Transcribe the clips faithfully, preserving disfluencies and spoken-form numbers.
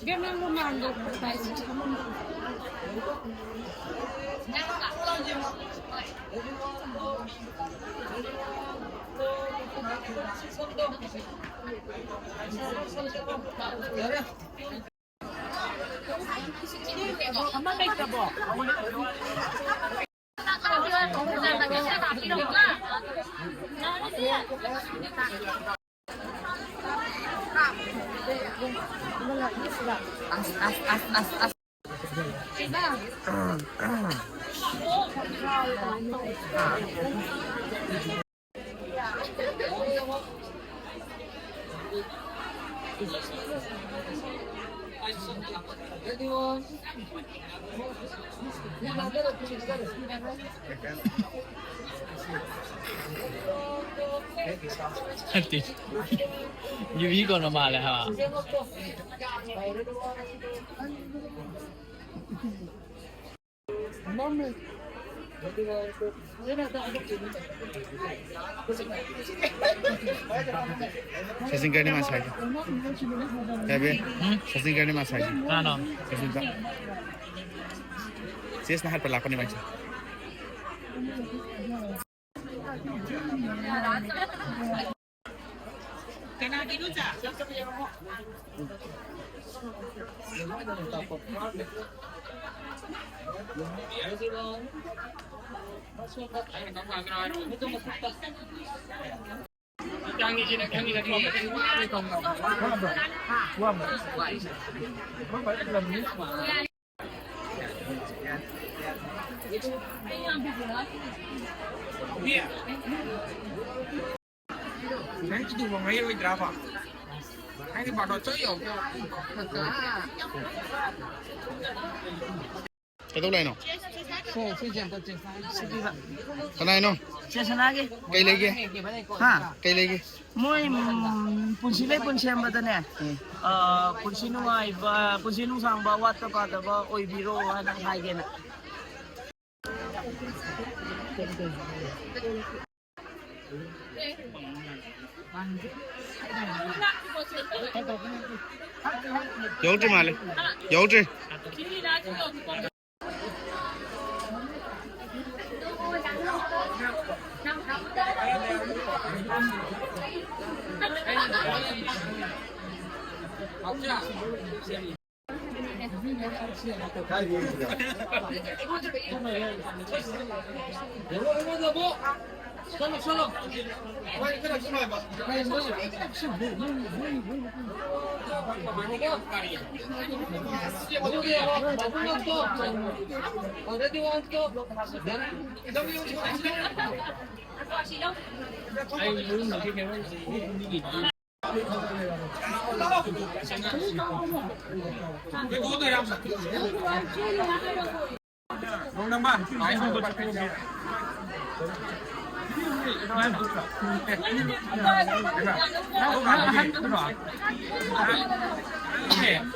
ꯏꯕꯦꯝꯃ, ꯃꯃꯥꯡꯗ ꯄꯥꯏꯁꯤ꯫ ꯑꯃ ꯂꯩꯇ꯭ꯔꯕꯣ? ꯑꯁ, ꯑꯁ, ꯑꯁ, ꯑꯁ, ꯑꯁ꯫ ꯅꯠꯇꯦ꯫ ꯌꯨꯕꯤ ꯀꯣꯟꯕ ꯃꯥꯜꯂꯦ ꯍꯥꯏꯕ꯫ ꯁꯆꯤꯟ ꯀꯔꯅꯤ ꯃꯥ ꯁꯥꯏꯗꯣ꯫ ꯀꯩꯕꯤ? ꯎꯝ? ꯁꯆꯤꯟ ꯀꯔꯅꯤ ꯃꯥ ꯁꯥꯏꯗꯣ꯫ ꯀꯅꯥꯅꯣ? ꯁꯆꯤꯟꯗ꯫ ꯆꯦꯁꯅ ꯍꯥꯠꯄ ꯂꯥꯛꯄꯅꯤ ꯃꯥꯏꯁꯦ꯫ ꯀꯅꯥꯒꯤꯅꯣ ꯆꯥ? ꯅꯪ ꯏꯗꯨꯕ ꯉꯩꯔꯣꯏꯗ꯭ꯔꯕ? ꯅꯪꯗꯤ ꯕꯥꯔꯗꯣ ꯆꯣꯏ ꯌꯧ꯫ ꯀꯩꯗꯧ ꯂꯥꯛꯏꯅꯣ? ꯁꯦ, ꯁꯤꯁꯦ ꯑꯝꯇ ꯆꯦꯛ ꯁꯤꯕꯤꯕ꯫ ꯀꯅꯥꯏꯅꯣ? ꯆꯦ ꯁꯅꯥꯒꯤ꯫ ꯀꯩ ꯂꯩꯒꯦ? ꯍꯥ? ꯀꯩ ꯂꯩꯒꯦ? ꯃꯣꯏ, ꯎꯝ, ꯄꯨꯟꯁꯤ ꯂꯩꯄꯨꯟ ꯁꯦꯝꯕꯗꯅꯦ, ꯎꯝ꯫ ꯑ, ꯄꯨꯟꯁꯤ ꯅꯨꯡꯉꯥꯏꯕ, ꯄꯨꯟꯁꯤ ꯅꯨꯡꯁꯥꯡꯕ, ꯑꯋꯥꯠꯄ ꯄꯥꯗꯕ ꯑꯣꯏꯕꯤꯔꯣ ꯍꯥꯏꯅ ꯍꯥꯏꯒꯦꯅ꯫ ꯌꯧꯗ꯭ꯔꯤ ꯃꯥꯜꯂꯦ꯫ ꯌꯧꯗ꯭ꯔꯤ꯫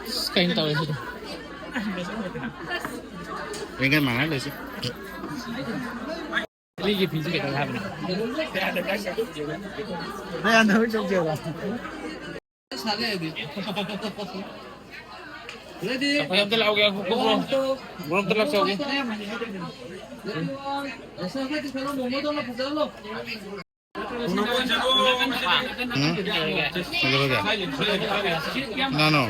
ꯑꯁ, ꯀꯩꯅꯣ ꯇꯧꯔꯤꯁꯤꯗꯤ? ꯂꯦꯡꯒꯟ ꯃꯥꯟꯅ ꯂꯩꯁꯤ꯫ ꯃꯤꯒꯤ ꯐꯤꯁꯤ ꯀꯩꯗꯧꯔꯦ ꯍꯥꯏꯕꯅꯣ? ꯃꯌꯥꯝꯗ ꯍꯧꯖꯤꯛ ꯇꯧꯖꯦꯕ꯫ ꯑꯩꯈꯣꯏ ꯑꯝꯇ ꯂꯥꯛꯑꯣꯒꯦ, ꯉꯥꯏꯈꯣ, ꯉꯥꯏꯈꯣ, ꯉꯥꯏꯈꯣ꯫ ꯕ꯭ꯔꯣ ꯑꯝꯇ ꯂꯥꯛꯆꯧꯒꯦ꯫ ꯎꯝ? ꯀꯩꯗꯧꯔꯒꯦ? ꯀꯅꯥꯅꯣ?